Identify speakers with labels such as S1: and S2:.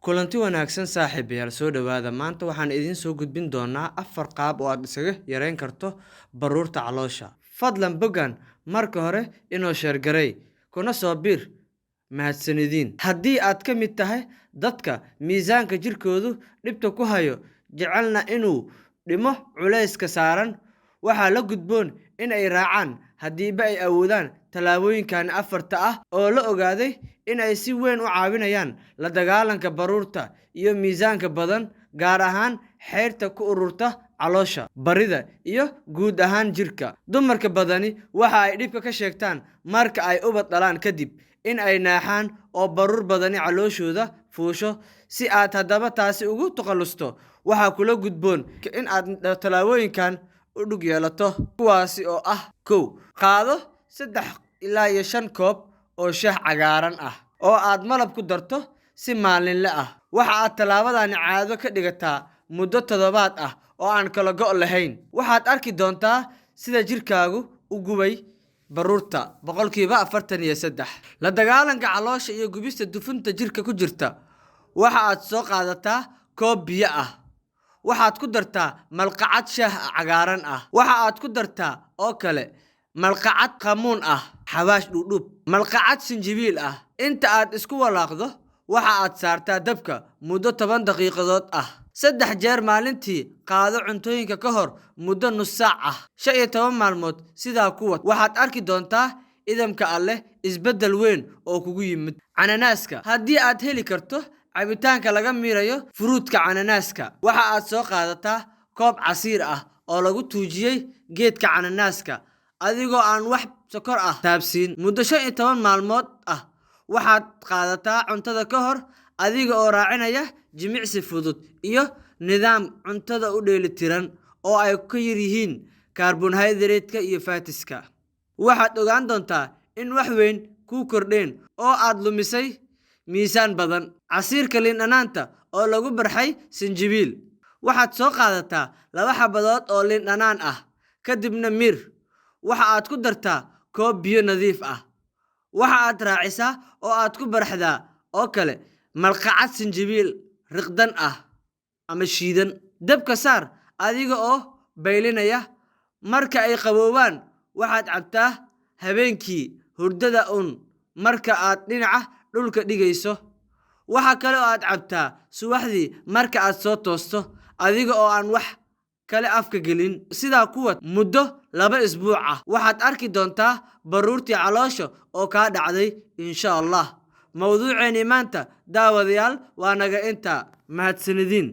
S1: Kulanti wanaagsan saaxiibayaal, soo dhawaada. Maanta waxaan idiin soo gudbin doonaa afar qaab oo aad isaga yareyn karto baruurta caloosha. Fadlan boggan marka hore inoo share garee kuna soo biir. Mahadsanidin. Haddii aad ka mid tahay dadka miisaanka jirkoodu dhibta ku hayo, jecelna inuu dhimo culayska saaran, waxaa la gudboon in ay raacaan, haddiiba ay awoodaan, tallaabooyinkan afarta ah oo la ogaaday in ay si weyn u caawinayaan la dagaalanka baruurta iyo miisaanka badan, gaar ahaan xeyrta ku ururta caloosha, barida iyo guud ahaan jirka. Dumarka badani waxa ay dhibka ka sheegtaan marka ay ubad dhalaan kadib in ay naaxaan oo baruur badani calooshooda fuusho. Si aad haddaba taasi ugu takhalusto, waxaa kula gudboon in aad tallaabooyinkan u dhug yeelato, kuwaasi oo ah: 1. Qaado 3 ilaa iyo 5 koob oo shaah cagaaran ah oo aad malab ku darto si maalinle ah. Waxa aad tallaabadani caado ka dhigataa muddo toddobaad ah oo aan kala go' lahayn. Waxaad arki doontaa sida jirkaagu u gubay baruurta 43%. La dagaalanka caloosha iyo gubista dufunta jirka ku jirta. Waxa aad soo qaadataa koob biyo ah. Waxaad ku dartaa malqacad shaah cagaaran ah. Waxa aad ku dartaa oo kale malqacad khamuun ah, xawaash dhuudhuub, malqacad sinjibiil ah. Inta aad isku walaaqdo, waxa aad saartaa dabka muddo 10 daqiiqadood ah. Saddex jeer maalintii qaado cuntooyinka ka hor muddo nus saac ah. 15 maalmood sidaa ku wad. Waxaad arki doontaa, idamka Alleh, isbeddel weyn oo kugu yimid. Cananaaska. Haddii aad heli karto cabitaanka laga miirayo furuudka cananaaska, waxa aad soo qaadataa koob casiir ah oo lagu tuujiyey geedka cananaaska, adigoo aan wax sokor ah taabsiin, muddo 15 maalmood ah. Waxaad qaadataa cuntada ka hor, adiga oo raacinaya jimicsi fudud iyo nidaam cuntada u dheelitiran oo ay ku yar yihiin karbohaydraytka iyo fats-ka. Waxaad ogaan doontaa in wax weyn kuu kordheen oo aad lumisay miisaan badan. Casiirka liin dhanaanta oo lagu barxay sinjibiil. Waxaad soo qaadataa laba xabadood oo liin dhanaan ah, kadibna miir. Waxa aad ku dartaa koob biyo nadiif ah. Waxa aad raacisaa oo aad ku barxdaa oo kale malqacad sinjibiil riqdan ah ama shiidan. Dabka saar adiga oo baylinaya. Marka ay qaboobaan, waxaad cabtaa habeenkii hurdada uun marka aad dhinaca dhulka dhigayso. Waxa kale oo aad cabtaa subaxdii marka aad soo toosto, adiga oo aan wax kale afka gelin. Sidaa ku wad muddo 2 isbuuc ah. Waxaad arki doontaa baruurtii caloosha oo kaa dhacday, insha Allah. Mawduuceennii maanta, daawadayaal, waa naga intaa. Mahadsanidin.